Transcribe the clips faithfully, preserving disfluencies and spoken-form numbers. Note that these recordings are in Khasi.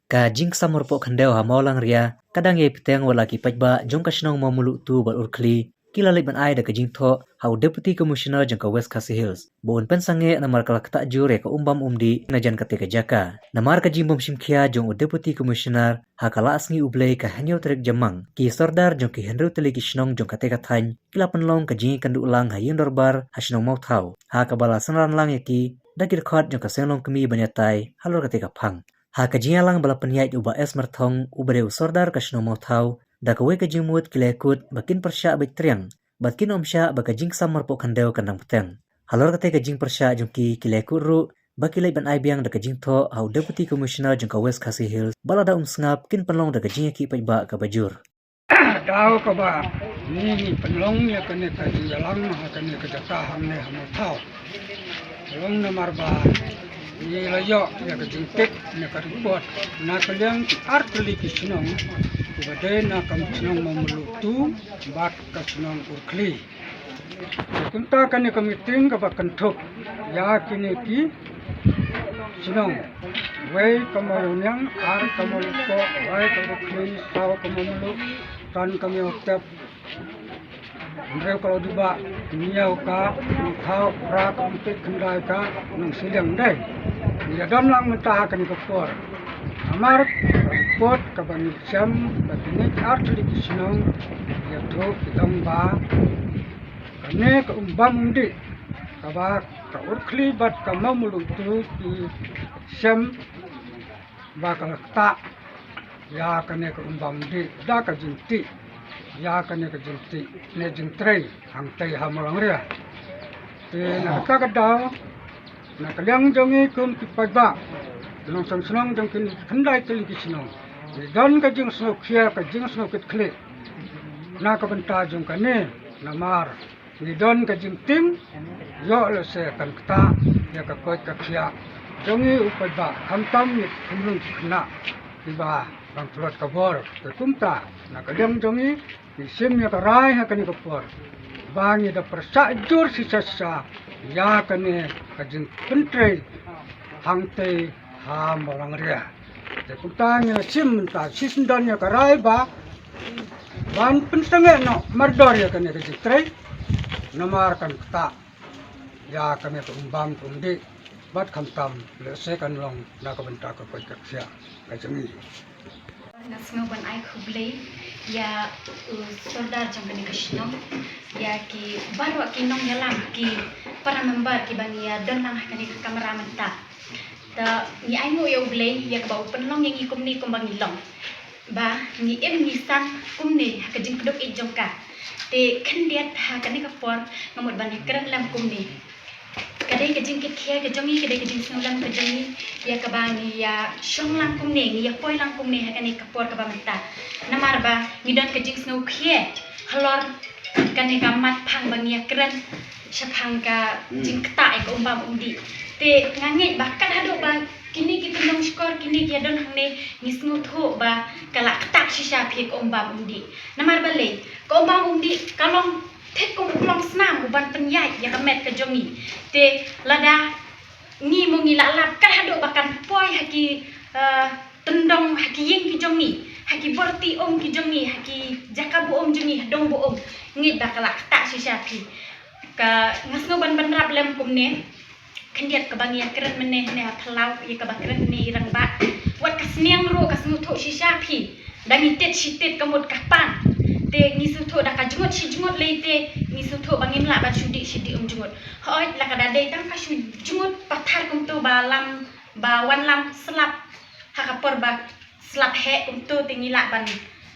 Ka jingksam marpoh khyndew ha Mawlangria ka dang ïai bteng wat la ki paidbah jong ka shnong Mawmluh two bad Urkhli ki la leit ban ai da ka jingthoh ha u Deputy Commissioner jong ka West Khasi Hills ba un pynsangeh namar ka la ktah jur ïa ka um bam um dih na jan katei ka jaka. Namar ka jingbym shim khia jong u Deputy Commissioner, ha ka Laisngi U Blei ka hynñiew tarik Jymmang, ki sordar jong ki hynriew tylli ki shnong jong katei ka thaiñ ki la pynlong ka jingïakynduh lang ha ïing dorbar ha shnong Mawthaw, ha kaba la synran lang ïa ki da ki dkhot jong ka Seng Longkmie ban ïatai halor katei ka phang. Ha ka jingïalang ba la pynïaid u Bah S Marthong uba dei u sordar ka shnong Mawthaw, da kawei ka jingmut ki la ïakut ba kin pyrshah beit triang bad kin ym shah ba ka jingksam marpoh khyndew kan dang bteng. Halor katei ka jingpyrshah jong ki, ki la ïakut ruh ba ki leit ban ai biang da ka jingthoh ha u Deputy Commissioner jong ka West Khasi Hills ba lada um sngap kin pynlong da ka jingïakhih paidbah kaba jur. Daw kaba ngi ngi pynlong ïa kane ka jingïalang ha kane ka jaka hangne ha Mawthaw. Long namar ba ngi la ïoh ïa ka jingtip ne ka report na ka liang ki artylli ki shnong kiba dei na ka shnong Mawmluh two bad ka shnong Urkhli. Te kumta kane ka meeting kaba kynthup ïa kine ki shnong, wei ka Mawïañiang, ar ka Mawlyngkot, lai ka Urkhli, saw ka Mawmluh, san ka Mawtep, hynriew ka Lawduba, hynñiew ka Nongthaw, phra ka Umtei, khyndai ka Nongshiliang. Dei ngi ïa don lang mynta ha kane ka por. Namar ka report kaba ngi shem ba kine ki artylli ki shnong ïathuh ki ong ba kane ka um bam um dih kaba ka Urkhli bad ka Mawmluh two ki shem ba ka la ktah ïa kane ka um bam um dih da ka jingtih ïa kane ka jingtih ne jingtrei hangtei ha Mawlangria. Te na kata ka daw, na ka liang jong ngi kum ki paidbah nongshong shnong jong kine ki khyndai tylli ki shnong, ngi don ka jingsngewkhia, ka jingsngewkitkhlieh na ka bynta jong kane, namar ngi don ka jingtim, ïoh lehse kan ktah ïa ka koit ka khiah jong ngi u paidbah, khamtam ngi khunlung khynnah kiba dang tlot ka bor. Te kumta na ka liang jong ngi, ngi shim ïa ka rai ha kane ka por ba ngi da pyrshah jur shisha shisha ïa kane ka jingpyntrei hangtei ha Mawlangria. Te kumta ngi la shim mynta shisyndon ïa ka rai ba ban pynsangeh noh mardor ïa kane ka jingtrei, namar kan ktah ïa kane ka um bam ka um dih bad khamtam lehse kan long na ka bynta ka koit ka khiah ka jong ngi. Nga sngew ban ai khublei ïa u sordar jong kane ka shnong, ïa ki baroh ki nongïalam, ki para member kiba ngi ïa don lang ha kane ka kamra mynta. Te ngi ainguh ïa U Blei ïa kaba u pynlong ïa ngi kumne kumba ngi long, ba ngi im ngi san kumne ha ka jingkdup ïeit jong ka. Te khyndiat ha kane ka por nga mut ban ïakren lem kumne. Ka dei ka jingkitkhia ka jong ngi, ka dei ka jingsngewlem ka jong ngi ïa kaba ngi ïa shong lang kumne, ngi ïa poi lang kumne ha kane ka por kaba mynta. Namar ba ngi don ka jingsngewkhia halor kane ka mat phang ba ngi ïa kren shaphang ka jingktah ïa ka um bam um dih. Te nga ngeit ba kat haduh ba kine ki tyndong shkor, kine ki ïa don hangne, ngi sngewthuh ba ka la ktah shisha phi ïa ka um bam um dih. Namar balei? Ka um bam um dih ka long thik kum u klong snam u ban pynïaid ïa ka met ka jong ngi. Te lada ngi mo ngi la lap kat haduh ba kan poi ha ki, eh, tyndong, ha ki ïing ki jong ngi, ha ki borti um ki jong ngi, ha ki jaka buh um jong ngi, ha dong buh um. Ngeit ba ka la ktah shisha phi. Ka nga sngew ban bynrap lem kumne. Khyndiat kaba ngi ïa kren mynne ne ha phyllaw ïa kaba kren mynne i rangbah. Wat ka sniang ruh ka sngewthuh shisha phi. Da ngi tied shi tied ka mut ka pan. Te ngi sngewthuh da ka jngut shi jngut lei te ngi sngewthuh ba ngim lah ban shu dih shi dih um jngut. Hooid la ka da dei tang ka shu jngut pathar kumto ba lam, ba wan lam slap ha ka por ba slap heh kumto te ngi lah ban,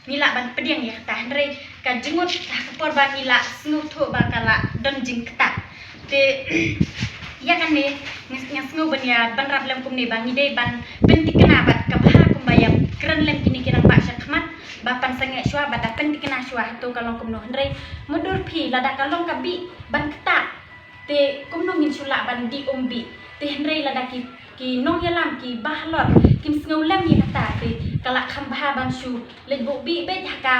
ngi lah ban pdiang ïa kata, hynrei ka jngut ha ka por ba ngi lah sngewthuh ba ka lah don jingktah. Te ïa kane nga, nga sngew ban ïa bynrap lem kumne ba ngi dei ban pynthikna bad ka bha kumba ïa kren lem kine ki rangbah sha khmat ba pan sangeh shuwa bad da pynthikna shuwa hato ka long kumno, hynrei mutdur phi lada ka long ka bih ban ktah. Te kumno ngin shu lah ban dih um bih? Te hynrei lada ki, ki nongïalam ki bahalor kin sngew lem ïa kata te ka lah kham bha ban shu leit buh bih beit ha ka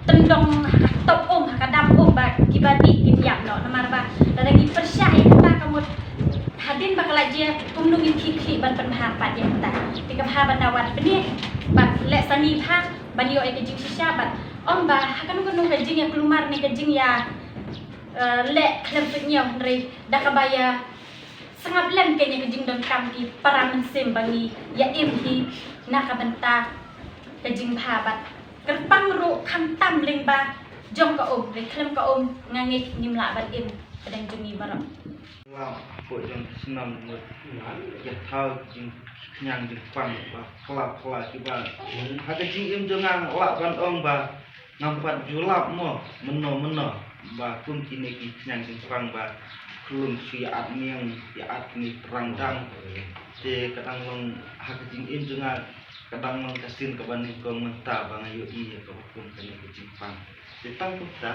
tyndong, ha ka top um, ha ka dam um ba kiba dih kin ïap noh. Namar ba lada ngi pyrshah ïa kata ka mut hadien ba ka Ïa kumno ngin khih khih ban pynbha pat ïa kata. Te ka bha ban da wad bniah bad leh sani bha ban ïoh ïa ka jingshisha bad ong ba ha kano kano ka jingïakulmar ne ka jingïa, eh, leh khlem suidñiew hynrei da kaba ïa sngap lem kein ïa ka jingdonkam ki para mynsiem ba ngi ïa im hi na ka bynta ka jingbha bad kyrpang ruh khamtam lyngba jong ka um, hynrei khlem ka um nga ngeit ngim lah ban im pdeng jong ngi baroh. Lam hapoh jong ka shnong mut ïa thaw jingkhñiang jingpang ba pla pla kiba ha ka jingim jong nga lah ban ong ba ngam pat ju lap mo mynno mynno ba kum kine ki khñiang jingpang ba khlung shu ïa at miang ïa at kine ki rangdang. Te ka dang long ha ka jingim jong nga ka dang long ka sien kaba nyngkong mynta ba nga ïohi ïa kaba kum kane ka jingpang. Te tang kumta.